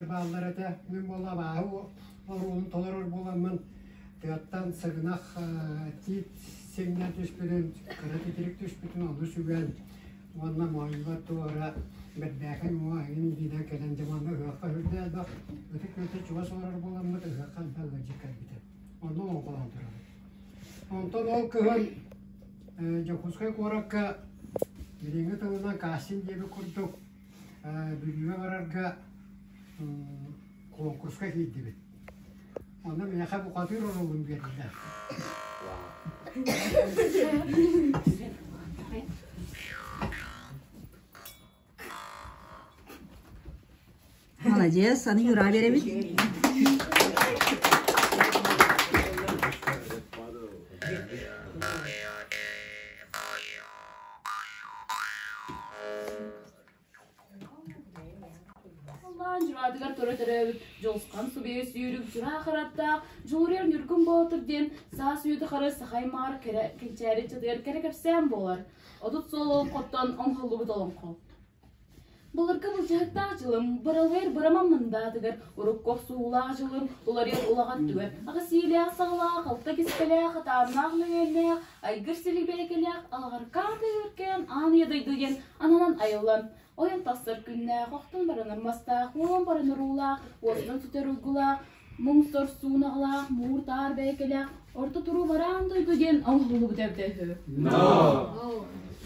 бааллар этэ. Мин буолла абааһы оруолун толорор буоламмын тыаттан сыгынах тиит сиҥнэн түспүтүн, кыра титирик түспүтүн ону сүгэн уонна моойугар туора бэрбээкэй уҥуох эҥин илиинэн кэлэн дьэ манна ыһыахха үрдэ элбэх ытык күөлтэн чугас олорор буоламмыт ыһыахха элбэх ыалдьыт кэлбитэ. Онно олоҥхолоон турабыт. Онтон ол кыһын Дьокуускай куоракка билиҥҥи тылынан кастинг диэбит курдук Бүлүүгэ барарга куонкуруска киирдибит. Онно миэхэ бухатыыр оруолун биэрдилэр. Молодец, аны Юра биэрэбит. Аллаан дьураатыгар тура төрөөбүт Дьулусхан субэйэ сүүрүк дьураа хараттаах Дьулуруйар Ньургун Боотур диэн саас үйэтэ хары сахай маар кэрэ кэнчээри чатыгар кэрэ кэпсээн буолар. 30 суол олоҥхоттон оҥоһуллубут олоҥхо. Былыргы былдьаһыктаах дьылым быралыыр быраман мындаатыгар урукку охсуһуулаах дьылым уларыйар улахан түгэн аҕыс иилээх саҕалаах алта кистэлээх атааннаах нөҥүөннээх айгыр силик бэйэкэлээх алаҕаркаан тыгыркээн аан ийэ дойду диэн ананан айыллан ойон тахсар күннээх охтон баранар мастаах уолан баранар уулаах уостан сүтэр уйгулаах муҥ сор суунаҕалаах муур-таар бэйэкэлээх орто туруу бараан дойду диэн оҥоһуллубут эбитэ үһү.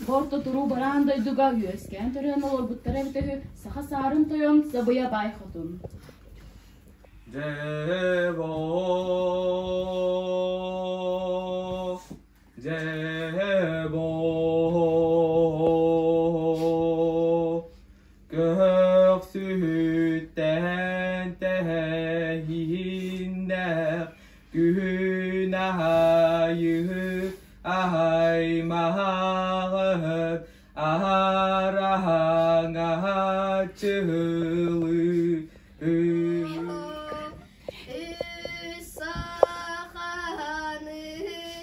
Бу орто туруу бараан дойдуга үөскээн төрөөн олорбуттара эбитэ үһү саха саарын тойон Сабыйа Баай Хотун. Дьэ дьэ Көхсүһүттэн тэһииннэх күһүн аһайы аһаймаҕыт аһараһаҥаһаччыһылыы Саханы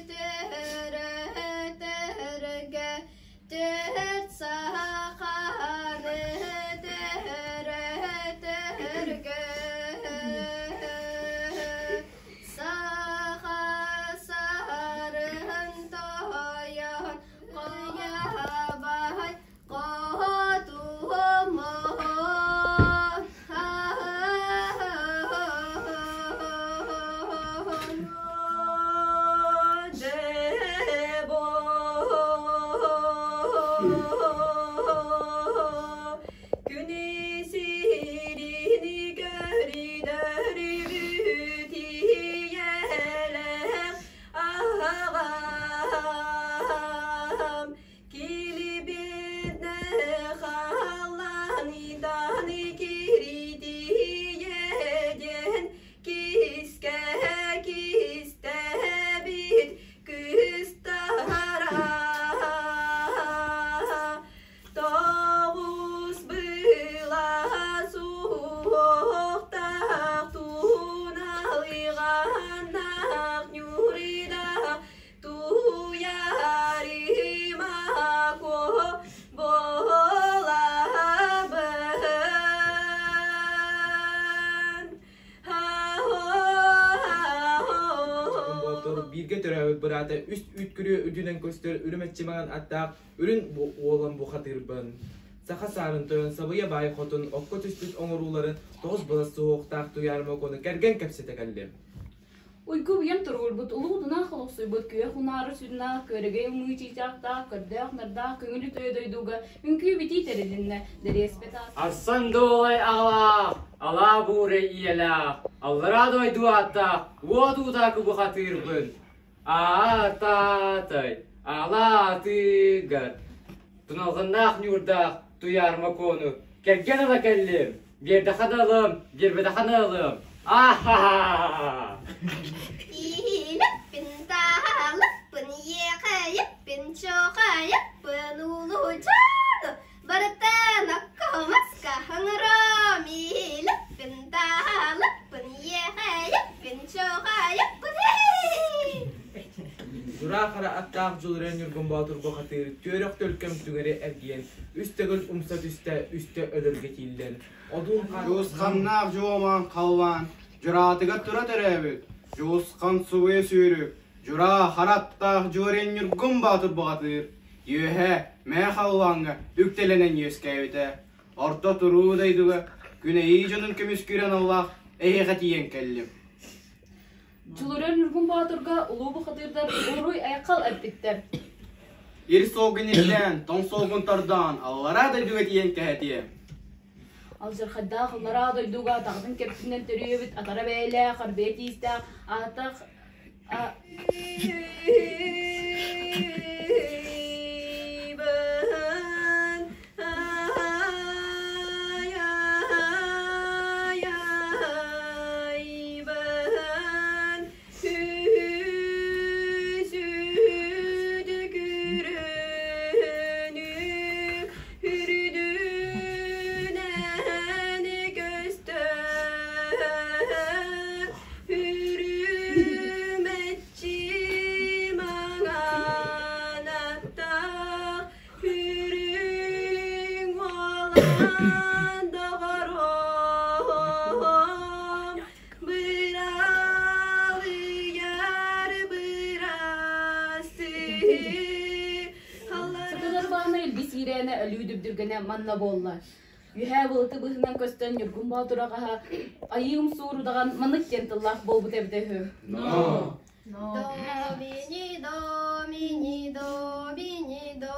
төрөтөргө Түөрт саханы төрөтөргө Саха сарыһын тойон Қоябай Күнү сирини көрүдөрүбүтиелэх аҕам Килибинэ халлаанитан киритиеден кискэ кистэбит кыстара тоҕус была суохтаах туналыйҕаннаах ньурида Туйарима буолабын. Боотур бииргэ төрөөбүт быраата үс үүт күрүө үрдүнэн көстөр үрүмэччи маҥан аттаах үрүн уолан бухатыырбын. Саха саарын тойон Сабыйа баай хотун окко түспүт оҥорууларын тоҕус былас суһуохтаах Туйаарыма Куону кэргэн кэпсэтэ кэллим. Уйгу уйан туругурбут, улуу утунаах олохсуйбут, күөх унаары сүрүнээх, күөрэгэй ымыы чыычаахтаах, көрдөөх-нардаах көҥүлү төйө дойдуга үҥкүү-битии тэрилиннэ, дэриэспэ таас Арсан дуолай аҕалаах, алаа буурай ийэлээх, аллараа дойду ааттаах, уот уутаакы бухатыырбын. Аа-таатай, алаатыгар, туналҕаннаах ньуурдаах Туйаарыма Куону кэргэн ыла кэллим, биэрдэхэ да ылым, биэрбэтэхэ да ылым. Аа-ха-ха! Иилэппин, таалаппын, иэхэйэппин, чоохайаппын, улуучааны барытын окко-маска хаҥырам. Иилэппин, таалаппын, иэхэйэппин, чоохайаппын. Дьураа хара аттаах Дьулуруйан Ньургун Боотур бухатыыр түөрэх төлкөм түҥэри эргийэн, үс төгүл умса түстэ, үстэ өлөргө тииллэн, одуун хаан Дьуусханнаах дьуомаан халлаан дьураатыгар тура төрөөбүт, Дьуусхан субуйа сүүрүк, Дьураа хара аттаах Дьуориан Ньургун Боотур бухатыыр үөһэ мээ халлааҥҥа үктэлэнэн үөскээбитэ. Орто туруу дойдуга күнэйии дьонун көмүскүүр аналлаах эһиэхэ тиийэн кэллим. Дьулуруйар Ньургун Боотурга улуу бухатыырдар уруй-айхал эппиттэр. Ир суолгун ирдээн, тоҥ суолгун тордоон, аллараа дойдуга тиийэн кэһэтиэ. Алдьархайдаах аллараа дойдуга атаҕын кэптинэн төрүөбүт атара бэйэлээх, арбыйа тиистээх, аатах Үрүмэччи маҥан аттаах, үрүҥ уолан доҕорум, быралыйар бырастыы, Сатанар баана илбис иирээнэ өлүү дүбдүргэнэ манна буолла. Үөһээ былыты быһынан көстөн Ньургун Боотур аҕаһа айыы умсуур удаҕан маннык диэн тыллаах буолбут эбитэ үһү. До мини до мини до мини до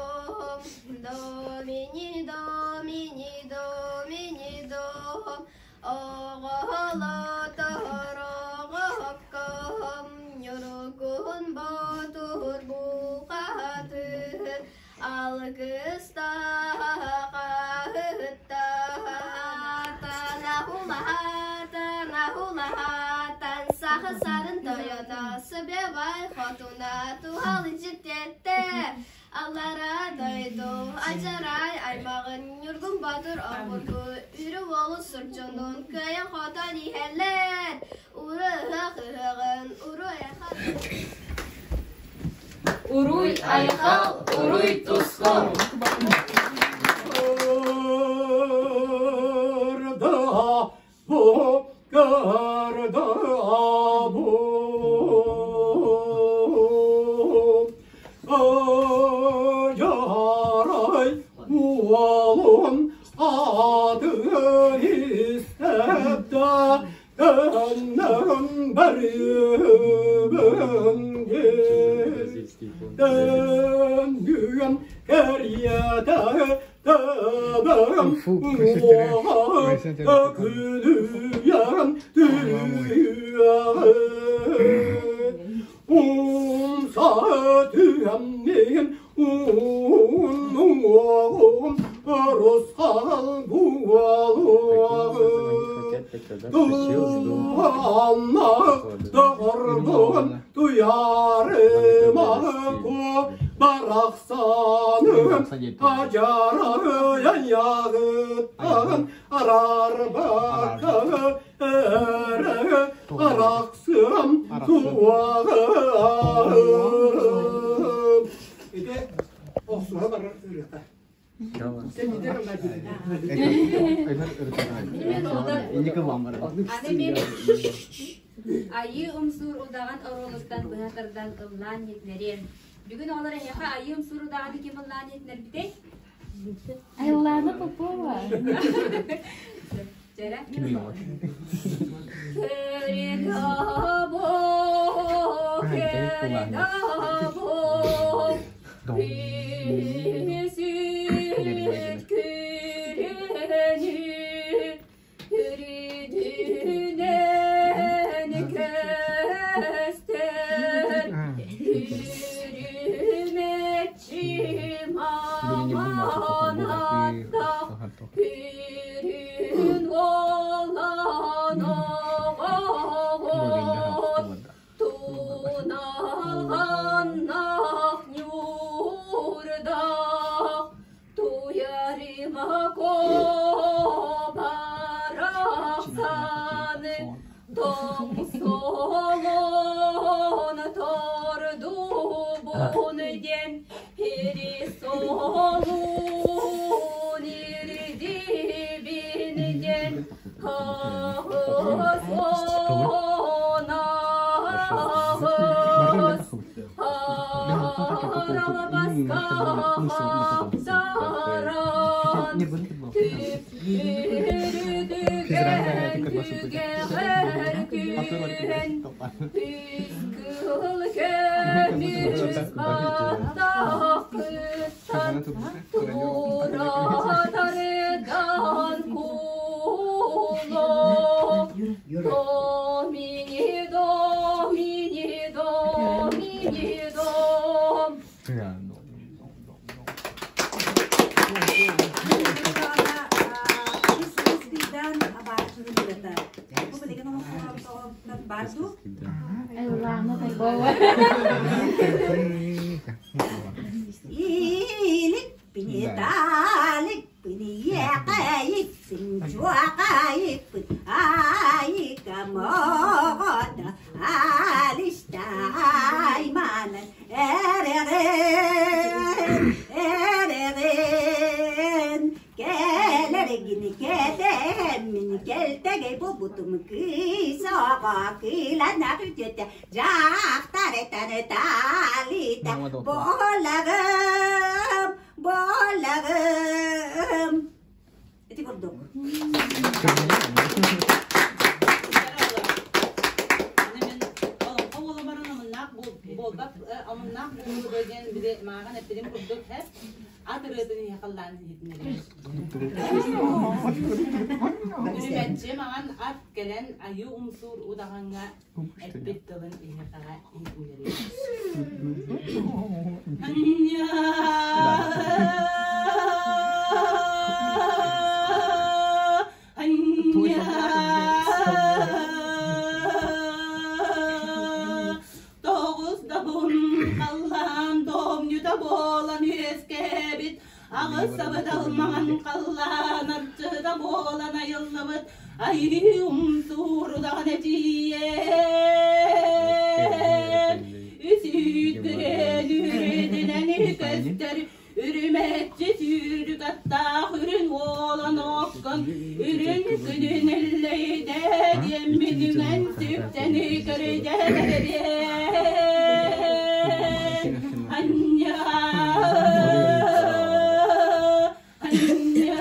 до мини до мини до мини до оҕолотороҕокком ньургун ботур бухатыр Алгыстаах Танаһулаһаатан саха сарын тойоно Сыбевай хотуна туһалычыттетте Аллара дойду адьарай аймаҕын Ньургун Боотур обургу үрү уолу сурдьунун кыайан хотон иһэллэр Уру ыһыах ыһыаҕын уру айхал Уруй айхал, уруй туску! Bu karda bu Yaray ualun adın istepte Dönüm Барахсаным ажараяғыттан арарбакка арақсым туағым. Ити охсуһа барар ырыата. Аны мин Айыы Умсуур удаҕан оруолуттан быһа тардан ыллаан иһитинэриэм. Бүгүн оҕолор эһиэхэ Айыы Умсуур удаҕаны ким ыллаан иһитинэрбитэй? Айлана Попова. Дьэрэ. Үрүдүнэн көстөр Үрүмэччи маҥан аттаах Үрүн уолан оҕоҕор Туналҕаннах ньуурдаах Туйарима барахсаны тоҥсолон тордубут. Солуун диэн ири солуун ирдибин диэн аҕыс уон аҕыс Аралабаска түп түгэҕэр түһэн үс кыһыл көмүс баттахыттан тура тардан куло Домини, домини, домини, дом. Үрүмэччи маҥан ат кэлэн айыы умсуур удаҕаҥҥа эппит тылын иһиэхэҕэ иһитиннэриэ. Тоҕус добун халлаан домньута буолан үөскээбит аҕыс сабыдал маҥан халлаан арчыта буолан айыллыбыт айыы умсуур удаҕан эдьиийэм үс үүт күрүөн үрүтүнэн көстөр үрүмэччи сүүрүк аттаах үрүн уолан оккон үрүн күнүн эллэйдэ диэммин үҥэн сүктэни көрүдэрбиэн анньа анньа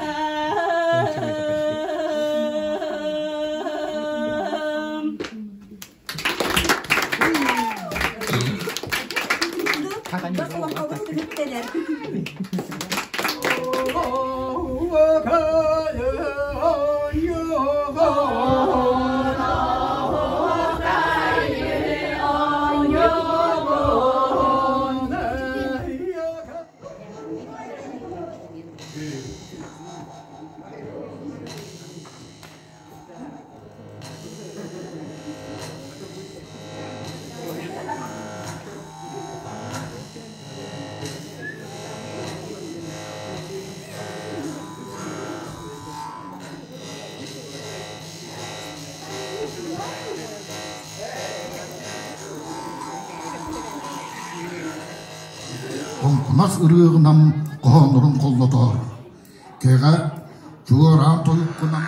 Хоҥкунас ырыаҕынан хоһооннорун холлотоор, кэҕэ чуораан тойуккунан